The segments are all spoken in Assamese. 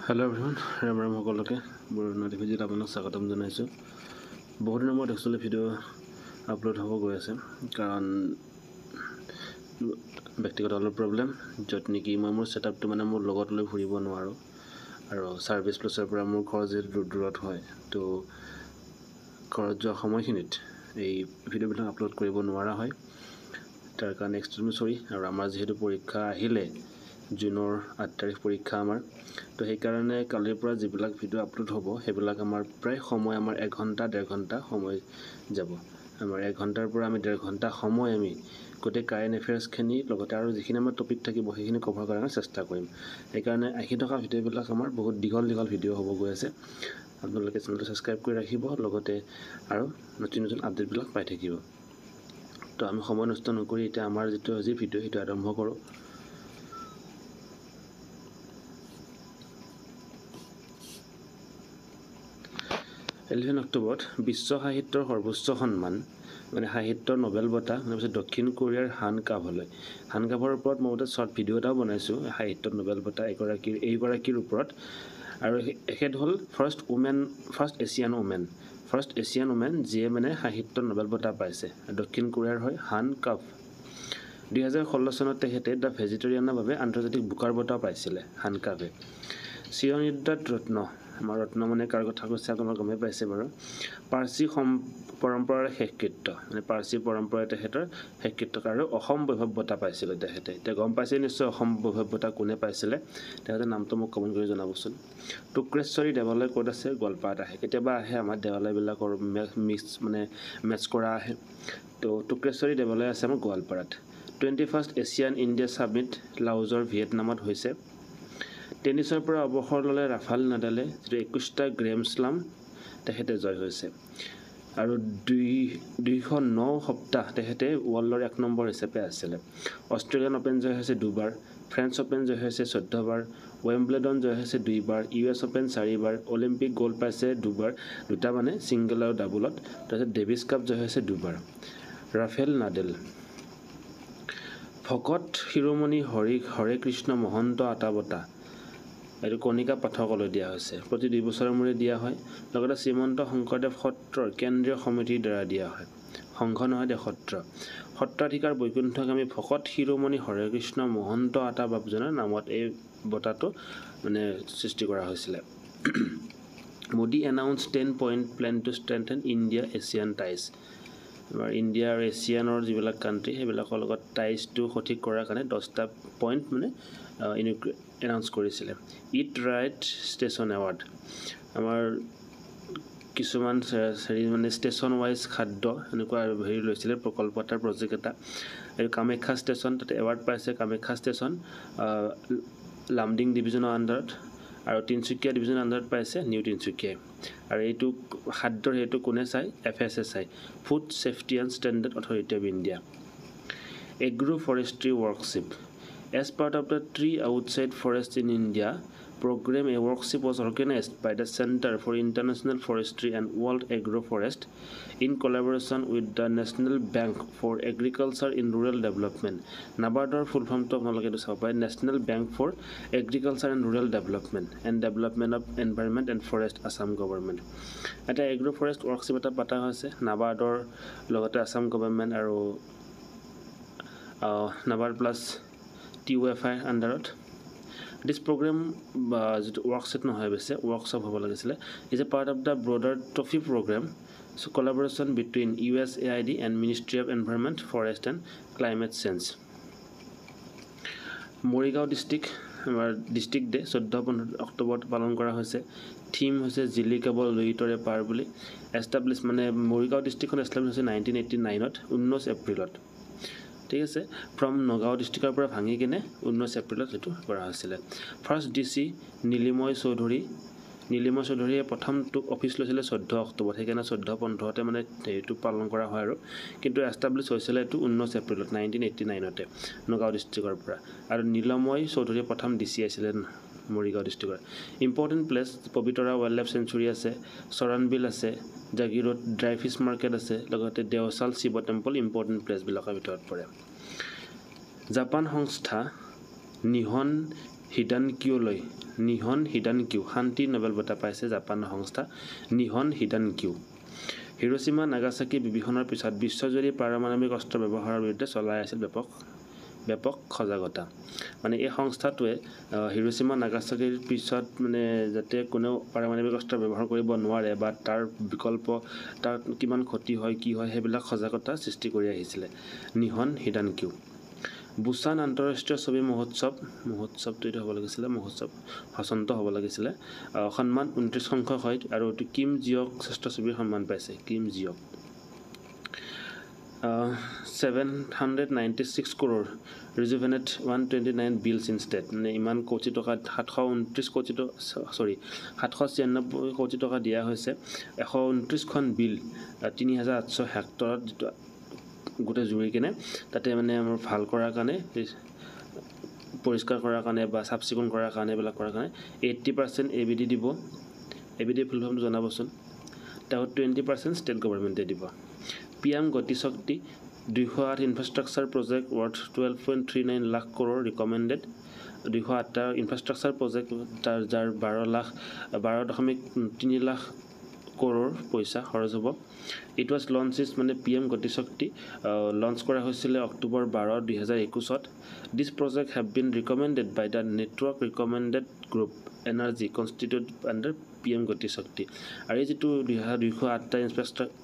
হেল্ল' এভৰিৱান, ৰাম ৰাম সকলোকে। মোৰ নতুন ভিডিঅ'ত আপোনাক স্বাগতম জনাইছোঁ। বহুত দিনৰ মূৰত একচুৱেলি ভিডিঅ' আপলোড হ'ব গৈ আছে, কাৰণ ব্যক্তিগত অলপ প্ৰব্লেম, য'ত নেকি মই মোৰ ছেটআপটো মানে মোৰ লগত লৈ ফুৰিব নোৱাৰোঁ আৰু ছাৰ্ভিচ প্লেচৰ পৰা মোৰ ঘৰ যিহেতু দূৰ দূৰত হয়, তো ঘৰত যোৱা সময়খিনিত এই ভিডিঅ'বিলাক আপলোড কৰিব নোৱাৰা হয়। তাৰ কাৰণে এক্সট্ৰিমলি চৰি। আৰু আমাৰ যিহেতু পৰীক্ষা আহিলে, জুনৰ 8 তাৰিখ পৰীক্ষা আমাৰ, তো সেইকাৰণে কালিৰ পৰা যিবিলাক ভিডিঅ' আপলোড হ'ব সেইবিলাক আমাৰ প্ৰায় সময় আমাৰ এঘণ্টা ডেৰ ঘণ্টা সময় যাব। আমাৰ এঘণ্টাৰ পৰা আমি ডেৰ ঘণ্টা সময় আমি গোটেই কাৰেণ্ট এফেয়াৰ্ছখিনি লগতে আৰু যিখিনি আমাৰ টপিক থাকিব সেইখিনি কভাৰ কৰাৰ চেষ্টা কৰিম। সেইকাৰণে আহি থকা ভিডিঅ'বিলাক আমাৰ বহুত দীঘল দীঘল ভিডিঅ' হ'ব গৈ আছে। আপোনালোকে চেনেলটো ছাবস্ক্ৰাইব কৰি ৰাখিব, লগতে আৰু নতুন নতুন আপডেটবিলাক পাই থাকিব। তো আমি সময় নষ্ট নকৰি এতিয়া আমাৰ যিটো আজিৰ ভিডিঅ' সেইটো আৰম্ভ কৰোঁ। 11 অক্টোবৰত বিশ্ব সাহিত্যৰ সৰ্বোচ্চ সন্মান মানে সাহিত্যৰ নোবেল বঁটা মানে দক্ষিণ কোৰিয়াৰ হান কাভলৈ। হান কাভৰ ওপৰত মই এটা শ্বৰ্ট ভিডিঅ' এটাও বনাইছোঁ, সাহিত্যৰ নোবেল বঁটা এইগৰাকীৰ ওপৰত। আৰু এখেত হ'ল first Asian women যিয়ে মানে সাহিত্যৰ নোবেল বঁটা পাইছে। দক্ষিণ কোৰিয়াৰ হয় হান কাভ। 2016 চনত তেখেতে the ভেজিটেৰিয়ানৰ বাবে আন্তৰ্জাতিক বুকাৰ বঁটাও পাইছিলে হান কাভে। চিৰনিদ্ৰাত ৰত্ন, আমাৰ ৰত্ন মানে কাৰ কথা কৈছে আপোনালোকে গমেই পাইছে বাৰু। পাৰ্চী পৰম্পৰাৰ শেষকৃত্য মানে পাৰ্চী পৰম্পৰাই তেখেতৰ শেষকৃত্য। আৰু অসম বৈভৱ বঁটা পাইছিলে তেখেতে। এতিয়া গম পাইছে নিশ্চয় অসম বৈভৱ বঁটা কোনে পাইছিলে, তেখেতৰ নামটো মোক কমেণ্ট কৰি জনাবচোন। টুক্ৰেশ্বৰী দেৱালয় ক'ত আছে? গোৱালপাৰাত আহে। কেতিয়াবা আহে আমাৰ দেৱালয়বিলাকৰ মিক্স মানে মেটচ কৰা আহে। তো টুক্ৰেশ্বৰী দেৱালয় আছে আমাৰ গোৱালপাৰাত। 21st Asian India summit লাওজৰ ভিয়েটনামত হৈছে। টেনিছৰ পৰা অৱসৰ ল'লে ৰাফাল নাডালে, যিটো 21টা গ্ৰেণ্ড শ্লাম তেখেতে জয় হৈছে। আৰু 209 সপ্তাহ তেখেতে ৱৰ্ল্ডৰ 1 নম্বৰ হিচাপে আছিলে। অষ্ট্ৰেলিয়ান অ'পেন জয় হৈছে 2বাৰ, ফ্ৰেঞ্চ অ'পেন জয় হৈছে 14বাৰ, ৱেম্বলেডন জয় হৈছে 2বাৰ, ইউ এছ অ'পেন 4বাৰ, অলিম্পিক গ'ল্ড পাইছে 2বাৰ, দুটা মানে ছিংগল আৰু ডাবলত। তাৰপিছত ডেভিছ কাপ জয় হৈছে 2বাৰ। ৰাফেল নাডেল। ভকত শিৰোমণি হৰে কৃষ্ণ মহন্ত আটা বঁটা এইটো কণিকা পাঠকলৈ দিয়া হৈছে। প্ৰতি 2 বছৰৰ মূৰে দিয়া হয়। লগতে শ্ৰীমন্ত শংকৰদেৱ সত্ৰৰ কেন্দ্ৰীয় সমিতিৰ দ্বাৰা দিয়া হয়। সংঘ নহয় দে, সত্ৰ। সত্ৰাধিকাৰ বৈকুণ্ঠগামী ভকত শিৰোমণি হৰেকৃষ্ণ মহন্ত আটা বাপজনৰ নামত এই বঁটাটো মানে সৃষ্টি কৰা হৈছিলে। Modi announce 10-point plan to strengthen India ASEAN ties. আমাৰ ইণ্ডিয়া আৰু এছিয়ানৰ যিবিলাক কাণ্ট্ৰি সেইবিলাকৰ লগত টাইজটো সঠিক কৰাৰ কাৰণে 10টা পইণ্ট মানে এনাউন্স কৰিছিলে। ইট ৰাইট ষ্টেচন এৱাৰ্ড, আমাৰ কিছুমান হেৰি মানে ষ্টেচন ৱাইজ খাদ্য এনেকুৱা হেৰি লৈছিলে প্ৰকল্প এটাৰ প্ৰজেক্ট এটা। এইটো কামাখ্যা ষ্টেচন, তাতে এৱাৰ্ড পাইছে কামাখ্যা ষ্টেচন লামডিং ডিভিজনৰ আণ্ডাৰত, আৰু তিনিচুকীয়া ডিভিজনৰ আণ্ডাৰত পাইছে নিউ তিনিচুকীয়াই। আৰু এইটো খাদ্যৰ সেইটো কোনে চায়? FSSI, food safety and standard authority of India. Agro forestry workshop. As part of the Tree Outside Forest in India program, a workshop was organized by the Center for International Forestry and World Agroforest in collaboration with the National Bank for Agriculture in Rural Development. NABARDৰ full ফৰ্মটো আপোনালোকে এইটো চাব পাৰে, National Bank for Agriculture and Rural Development and Development of Environment and Forest, Assam Government. এটা এগ্ৰ' ফৰেষ্ট ৱৰ্কশ্বিপ এটা পতা হৈছে নাবাৰ্ডৰ লগতে আছাম গভৰ্ণমেণ্ট আৰু নাবাৰ্ড প্লাছ TUFI আণ্ডাৰত। দিছ প্ৰগ্ৰেম যিটো ৱৰ্কশ্বপ নহয়, অৱশ্যে ৱৰ্কশ্বপ হ'ব লাগিছিলে, is a part of the broader trophy program so collaboration between USAID and ministry of environment forest and climate change. Morigaon district আমাৰ ডিষ্ট্ৰিক্ট ডে 14-15 অক্টোবৰত পালন কৰা হৈছে। থিম হৈছে জিলিকাব লুইতৰে পাৰ বুলি। এষ্টাব্লিছ মানে মৰিগাঁও ডিষ্ট্ৰিক্টখন এষ্টাব্লিছ হৈছে 1989ত 19 এপ্ৰিলত, ঠিক আছে। ফ্ৰম নগাঁও ডিষ্ট্ৰিক্টৰ পৰা ভাঙি কিনে 19 এপ্ৰিলত সেইটো কৰা হৈছিলে। First DC Nilimoy Choudhury, Nilimoy চৌধুৰীয়ে প্ৰথমটো অফিচ লৈছিলে 14 অক্টোবৰত, সেইকাৰণে 14-15তে মানে হেৰিটো পালন কৰা হয় আৰু। কিন্তু এষ্টাব্লিছ হৈছিলে এইটো 19 এপ্ৰিলত 1989তে নগাঁও ডিষ্ট্ৰিক্টৰ পৰা। আৰু নীলময় চৌধুৰীয়ে প্ৰথম DC আছিলে মৰিগাঁও ডিষ্ট্ৰিক্টৰ। Important place Pobitora wild life sanctuary আছে, চৰণবিল আছে, জাগিৰোড ড্ৰাই ফিছ মাৰ্কেট আছে, লগতে দেওচাল শিৱ টেম্পল ইম্পৰ্টেণ্ট প্লেচবিলাকৰ ভিতৰত পৰে। জাপান সংস্থা নিহন হিডানকিঅ'লৈ, নিহন হিডানকিউ শান্তি নোবেল বঁটা পাইছে জাপানৰ সংস্থা নিহন হিডানকিউ। হিৰোচিমা নাগাচাকি বিভীষণৰ পিছত বিশ্বজুৰি পাৰমাণৱিক অস্ত্ৰ ব্যৱহাৰৰ বিৰুদ্ধে চলাই আছিল ব্যাপক ব্যাপক সজাগতা। মানে এই সংস্থাটোৱে হিৰোচিমা নাগাচাকিৰ পিছত মানে যাতে কোনেও পাৰমাণৱিক অস্ত্ৰ ব্যৱহাৰ কৰিব নোৱাৰে বা তাৰ বিকল্প, তাৰ কিমান ক্ষতি হয়, কি হয়, সেইবিলাক সজাগতা সৃষ্টি কৰি আহিছিলে নিহন হিডানকিউ। বুচান আন্তঃৰাষ্ট্ৰীয় ছবি মহোৎসৱ, মহোৎসৱটো এইটো হ'ব লাগিছিলে, মহোৎসৱ হসন্ত হ'ব লাগিছিলে, সন্মান 29 সংখ্যক হয় আৰু এইটো কিম জিয়ক শ্ৰেষ্ঠ ছবিৰ সন্মান পাইছে Kim জিয়ক। 796 crore rejuvenate 129 beels in state, মানে ইমান কোটি টকা, 729 কোটি, চৰি, 796 কোটি টকা দিয়া হৈছে 129খন বিল 3800 হেক্টৰত যিটো গোটেই জুৰি কেনে তাতে মানে আমাৰ ভাল কৰাৰ কাৰণে, পৰিষ্কাৰ কৰাৰ কাৰণে বা চাফ চিকুণ কৰাৰ কাৰণে, এইবিলাক কৰাৰ কাৰণে 80% এ বি ডি দিব। এ বি ডি ফুল ফৰ্মটো জনাবচোন। তেওঁ 20% ষ্টেট গভৰ্ণমেণ্টে দিব। পি এম গতিশক্তি 208 infrastructure project worth 12.39 lakh crore recommended. 208টা infrastructure project, তাৰ যাৰ 12 লাখ, 12.3 লাখ কৰোৰ পইচা খৰচ হ'ব। It was launch is মানে পি এম গতিশক্তি লঞ্চ কৰা হৈছিলে October 12, 2021ত। This project have been recommended by the Network Recommended Group Energy constitute under PM Gati Shakti. আৰু এই যিটো 208টা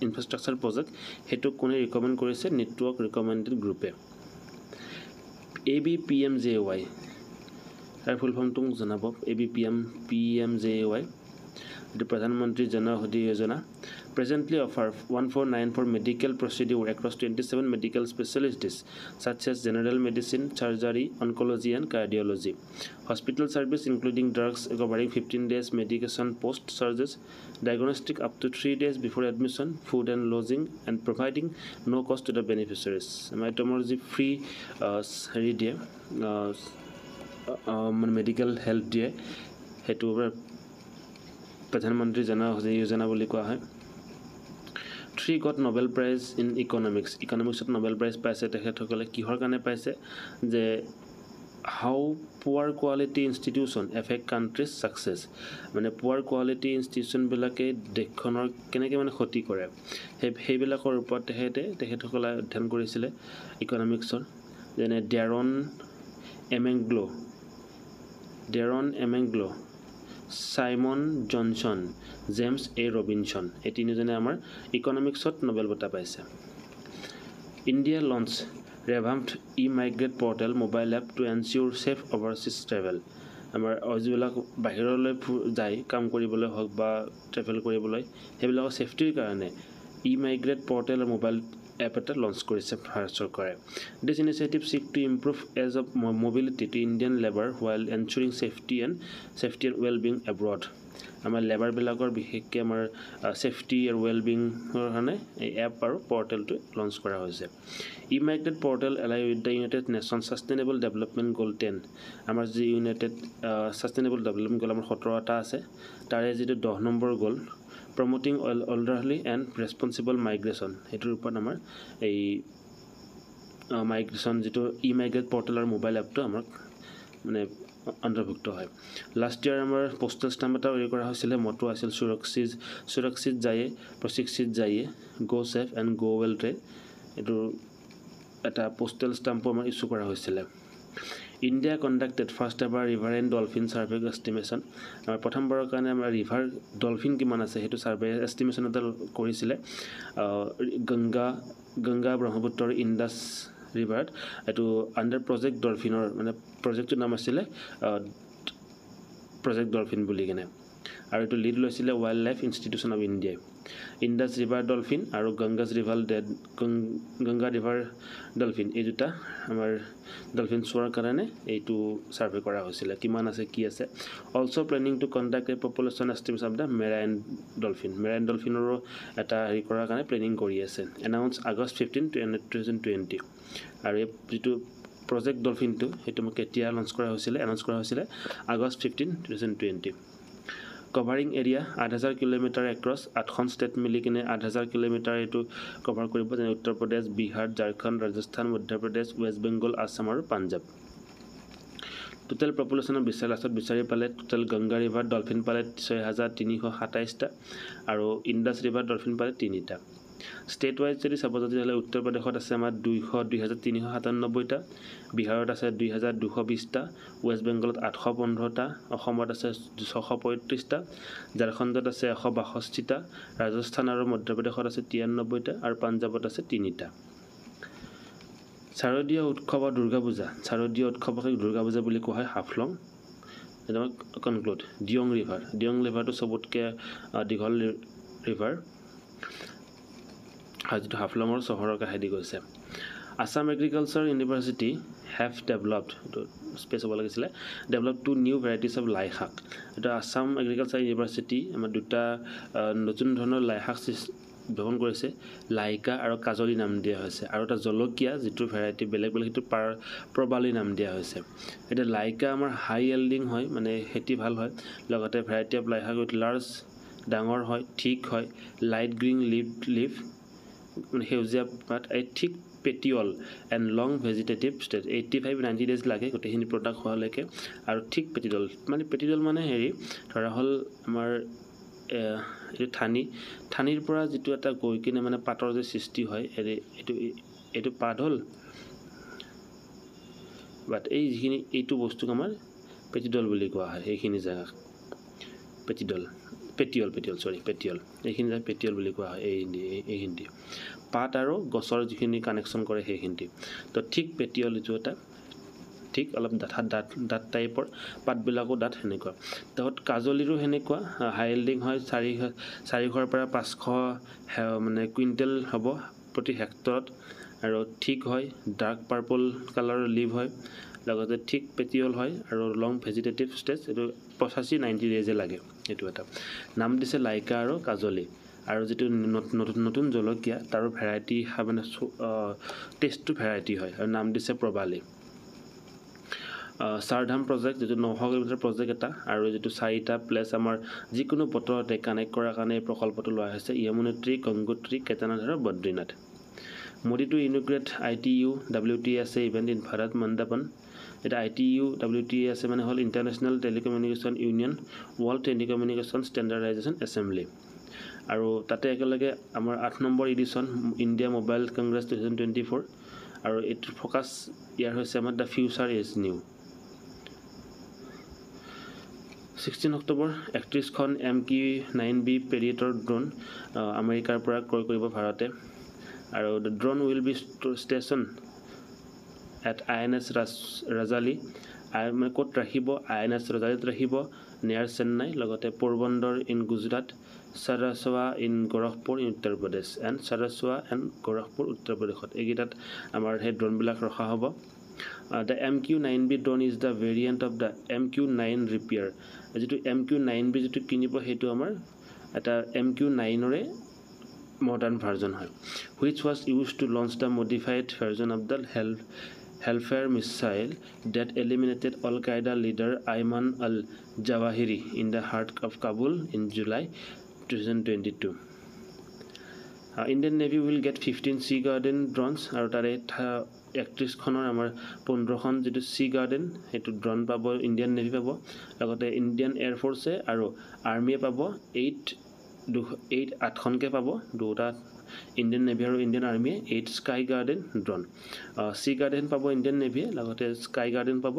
ইনফ্ৰাষ্ট্ৰাকচাৰ প্ৰজেক্ট, সেইটো কোনে ৰিকমেণ্ড কৰিছে? নেটৱৰ্ক ৰিকমেণ্ডেড গ্ৰুপে। A B P M J Y, তাৰ ফুল ফৰ্মটো মোক জনাব। A B P M P M J Y, এইটো প্ৰধানমন্ত্ৰী জন ঔষধি যোজনা। Presently offer 1494 medical procedure across 27 medical specialities such as general medicine, surgery, oncology and cardiology. Hospital service including drugs covering 15 days medication post surgeries, diagnostic up to 3 days before admission, food and lodging, and providing no cost to the beneficiaries. আমাৰ এইটো আমাৰ যি ফ্ৰী হেৰি দিয়ে, মানে মেডিকেল হেল্প দিয়ে, সেইটো প্ৰধানমন্ত্ৰী জন ঔষধি যোজনা বুলি কোৱা হয়। Three got Nobel Prize in Economics. ইকনমিক্সত Nobel prize পাইছে তেখেতসকলে। কিহৰ কাৰণে পাইছে যে how poor quality institution affect country's success, মানে পুৱাৰ কোৱালিটি ইনষ্টিটিউশ্যনবিলাকে দেশখনৰ কেনেকৈ মানে ক্ষতি কৰে, সেইবিলাকৰ ওপৰত তেখেতসকলে অধ্যয়ন কৰিছিলে ইকনমিক্সৰ। যেনে Daron Acemoglu', Simon Johnson, James A Robinson, এই তিনিজনে আমাৰ ইকনমিক্সত নোবেল বঁটা পাইছে। India launch revamped e-Migrate portal mobile app to ensure safe overseas travel. আমাৰ যিবিলাক বাহিৰলৈ যায় কাম কৰিবলৈ হওক বা ট্ৰেভেল কৰিবলৈ, সেইবিলাকৰ ছেফটিৰ কাৰণে ই মাইগ্ৰেট পৰ্টেল মোবাইল এপ এটা লঞ্চ কৰিছে ভাৰত চৰকাৰে। This initiative seek to improve ease of mobility to Indian labour while ensuring safety and well being abroad. আমাৰ লেবাৰবিলাকৰ বিশেষকৈ আমাৰ ছেফটি আৰু ৱেল বিঙৰ কাৰণে এই এপ আৰু পৰ্টেলটো লঞ্চ কৰা হৈছে। E-Migrate portal align with the United Nation Sustainable Development Goal 10. আমাৰ যি ইউনাইটেড ছাষ্টেইনেবল ডেভেলপমেণ্ট গ'ল আমাৰ 17টা আছে, তাৰে যিটো 10 নম্বৰ গ'ল, promoting orderly and responsible migration, সেইটোৰ ওপৰত আমাৰ এই মাইগ্ৰেশ্যন যিটো ই মাইগ্ৰেট পৰ্টেল আৰু মোবাইল এপটো আমাক মানে অন্তৰ্ভুক্ত হয়। লাষ্ট ইয়াৰ আমাৰ পষ্টেল ষ্টাম্প এটা হেৰি কৰা হৈছিলে, মটো আছিল সুৰক্ষিত सुरक्षित जाइए, प्रशिक्षित जाइए, go safe and go well trained. এইটো এটা পষ্টেল ষ্টাম্পো আমাৰ ইছ্যু কৰা হৈছিলে। India conducted first ever riverine dolphin survey estimation. আমাৰ প্ৰথমবাৰৰ কাৰণে আমাৰ ৰিভাৰ ডলফিন কিমান আছে, সেইটো ছাৰ্ভে এষ্টিমেশ্যন এটা কৰিছিলে গংগা, ব্ৰহ্মপুত্ৰ, ইণ্ডাছ ৰিভাৰত। এইটো আণ্ডাৰ প্ৰজেক্ট ডলফিনৰ, মানে প্ৰজেক্টটোৰ নাম আছিলে প্ৰজেক্ট ডলফিন বুলি কেনে আৰু এইটো লিড লৈছিলে ৱাইল্ড লাইফ ইনষ্টিটিউশ্যন অফ ইণ্ডিয়াই। ইণ্ডাছ ৰিভাৰ ডলফিন আৰু গংগাজ ৰিভাৰ ডেড গংগা ৰিভাৰ ডলফিন, এই দুটা আমাৰ ডলফিন চোৱাৰ কাৰণে এইটো ছাৰ্ভে কৰা হৈছিলে, কিমান আছে, কি আছে। Also planning to conduct a population estimation of the marine dolphin. Marine ডলফিনৰো এটা হেৰি কৰাৰ কাৰণে প্লেনিং কৰি আছে। Announce August 15, 2020. আৰু এই যিটো প্ৰজেক্ট ডলফিনটো, সেইটো মোক কেতিয়া লঞ্চ কৰা হৈছিলে, এনাউন্স কৰা হৈছিলে? August 15, 2020. Covering area 8000 kilometre across আঠখন ষ্টেট মিলি কিনে 8000 কিলোমিটাৰ এইটো কভাৰ কৰিব, যেনে উত্তৰ প্ৰদেশ, বিহাৰ, ঝাৰখণ্ড, ৰাজস্থান, মধ্যপ্ৰদেশ, ৱেষ্ট বেংগল, আছাম আৰু পাঞ্জাৱ। টোটেল পপুলেশ্যনৰ বিচাৰ লাষ্টত বিচাৰি পালে টোটেল গংগা ৰিভাৰ ডলফিন পালে 6327টা আৰু ইণ্ডাছ ৰিভাৰ ডলফিন পালে 3টা। ষ্টেট ৱাইজ যদি চাব যাওঁ তেতিয়াহ'লে উত্তৰ প্ৰদেশত আছে আমাৰ 2397টা, বিহাৰত আছে 2220টা, ৱেষ্ট বেংগলত 815টা, অসমত আছে 635টা, ঝাৰখণ্ডত আছে 162টা, ৰাজস্থান আৰু মধ্যপ্ৰদেশত আছে 93টা আৰু পাঞ্জাৱত আছে 3টা। শাৰদীয় উৎসৱ আৰু দুৰ্গা পূজা, শাৰদীয় উৎসৱক দুৰ্গা পূজা বুলি কোৱা হয়। হাফলং কনক্লুড। দিয়ং ৰিভাৰ, দিয়ং ৰিভাৰটো চবতকৈ দীঘল ৰিভাৰ, যিটো হাফলঙৰ চহৰৰ কাষেদি গৈছে। Assam agriculture university have developed, এইটো স্পেচ হ'ব লাগিছিলে, develop 2 new varieties of লাই শাক। এইটো আছাম এগ্ৰিকালচাৰ ইউনিভাৰ্চিটি আমাৰ দুটা নতুন ধৰণৰ লাই শাক উদ্ভাৱন কৰিছে, লাইকা আৰু কাজলি নাম দিয়া হৈছে। আৰু এটা জলকীয়া যিটো ভেৰাইটি বেলেগ বেলেগ, সেইটো প্ৰবালী নাম দিয়া হৈছে। এতিয়া লাইকা আমাৰ হাই য়েল্ডিং হয়, মানে খেতি ভাল হয়, লগতে ভেৰাইটি অফ লাই শাক উইথ লাৰ্জ, ডাঙৰ হয়, ঠিক হয়, লাইট গ্ৰীণ লিভ মানে সেউজীয়া পাত, এই thick petiole and long vegetative stage, 85-90 days লাগে গোটেইখিনি প্ৰডাক্ট হোৱালৈকে। আৰু থিক পেটিডল মানে পেটিডল মানে হেৰি ধৰা হ'ল আমাৰ এইটো ঠানি, ঠানিৰ পৰা যিটো এটা গৈ কিনে মানে পাতৰ যে সৃষ্টি হয়, এইটো এইটো পাত হ'ল, বাট এই যিখিনি এইটো বস্তুক আমাৰ পেটিডল বুলি কোৱা হয়। এইখিনি জেগাক পেটিডল, পেটিয়ল, পেটিয়ল চৰি পেটিয়ল, এইখিনি জেগা পেটিয়ল বুলি কোৱা হয়। এইখিনি পাত আৰু গছৰ যিখিনি কানেকশ্যন কৰে সেইখিনি। তো ঠিক পেটিয়ল এইটো এটা ঠিক অলপ ডাঠা ডাঠ ডাঠ টাইপৰ, পাতবিলাকো ডাঠ সেনেকুৱা। তাৰপিছত কাজলিৰো সেনেকুৱা হাই য়েল্ডিং হয়, 400 পৰা 500 মানে কুইণ্টেল হ'ব প্ৰতি হেক্টৰত, আৰু ঠিক হয়, ডাৰ্ক পাৰ্পল কালাৰৰ লিভ হয়, লগতে ঠিক পেটিয়ল হয় আৰু লং ভেজিটেটিভ ষ্টেজ, এইটো 85-90 ডেইজে লাগে। এইটো এটা নাম দিছে লাইকা আৰু কাজলি। আৰু যিটো নতুন জলকীয়া তাৰো ভেৰাইটি মানে টেষ্টটো ভেৰাইটি হয় আৰু নাম দিছে প্ৰবালী। চাৰধাম প্ৰজেক্ট যিটো 900 কিলোমিটাৰ প্ৰজেক্ট এটা, আৰু যিটো 4টা প্লেচ আমাৰ যিকোনো বতৰতে কানেক্ট কৰাৰ কাৰণে এই প্ৰকল্পটো লোৱা হৈছে, য়মুনোত্ৰী, গংগোত্ৰী, কেদাৰনাথ আৰু Badrinath. Modi to inaugurate ITU WTSA event in Bharat Mandapam. এতিয়া ITU WTSA মানে হ'ল international telecommunication union, world telecommunication standardisation assembly. আৰু তাতে একেলগে আমাৰ 8 number edition India mobile congress 2024, আৰু এইটোৰ ফ'কাছ ইয়াৰ হৈছে আমাৰ the future is new. 16 October 31খন MQ-9B Predator drone আমেৰিকাৰ পৰা ক্ৰয় কৰিব ভাৰতে। আৰু the drone will be station at INS Rajali, মানে ক'ত ৰাখিব, INS ৰজালিত ৰাখিব, নিয়াৰ চেন্নাই, লগতে Porbandar in Gujarat, Sarsawa in Gorakhpur in Uttar Pradesh and Sarsawa and Gorakhpur Uttar প্ৰদেশত, এইকেইটাত আমাৰ সেই ড্ৰোনবিলাক ৰখা হ'ব। The MQ-9B drone is the variant of the MQ-9 Reaper. যিটো MQ-9B যিটো কিনিব সেইটো আমাৰ এটা MQ-9ৰে মডাৰ্ণ ভাৰ্জন হয়, which was used to launch the modified version of the Hellfire missile that eliminated Al Qaeda leader Ayman al Zawahiri in the heart of Kabul in July 2022। Indian navy will get 15 sea guardian drones, আৰু তাৰে 31খনৰ আমাৰ 15খন যিটো চি গাৰ্ডেন সেইটো ড্ৰোন পাব, ইণ্ডিয়ান নেভি পাব, লগতে ইণ্ডিয়ান এয়াৰফ'ৰ্চে আৰু আৰ্মিয়ে পাব 8খনকৈ পাব, দুটা ইণ্ডিয়ান নেভি আৰু ইণ্ডিয়ান আৰ্মিয়ে 8 sky guardian drone. Sea guardian পাব ইণ্ডিয়ান নেভিয়ে, লগতে স্কাই গাৰ্ডেন পাব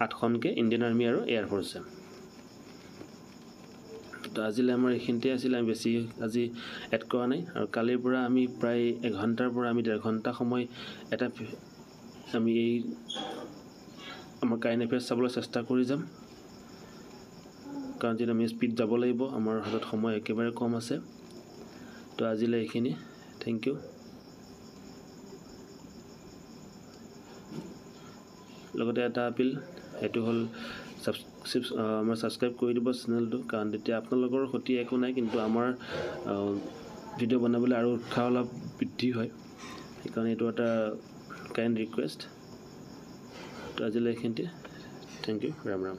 8খনকৈ ইণ্ডিয়ান আৰ্মি আৰু এয়াৰফ'ৰ্চে। তো আজিলৈ আমাৰ এইখিনিতে আছিলে, আমি বেছি আজি এড কৰা নাই। আৰু কালিৰ পৰা আমি প্ৰায় 1 ঘণ্টাৰ পৰা আমি 1.5 ঘণ্টা সময় এটা আমি এই আমাৰ কাৰেণ্ট এফেয়াৰ্ছ চাবলৈ চেষ্টা কৰি যাম, কাৰণ যিহেতু আমি স্পীড যাব লাগিব, আমাৰ হাতত সময় একেবাৰে কম আছে। তো আজিলৈ এইখিনি, thank U. লগতে এটা আপিল, সেইটো হ'ল আমাৰ ছাবস্ক্ৰাইব কৰি দিব চেনেলটো, কাৰণ তেতিয়া আপোনালোকৰ ক্ষতি একো নাই, কিন্তু আমাৰ ভিডিঅ' বনাবলৈ আৰু উৎসাহ অলপ বৃদ্ধি হয়, সেইকাৰণে এইটো এটা কাইণ্ড ৰিকুৱেষ্ট। তো আজিলৈ এইখিনিতে, thank U, Ram Ram.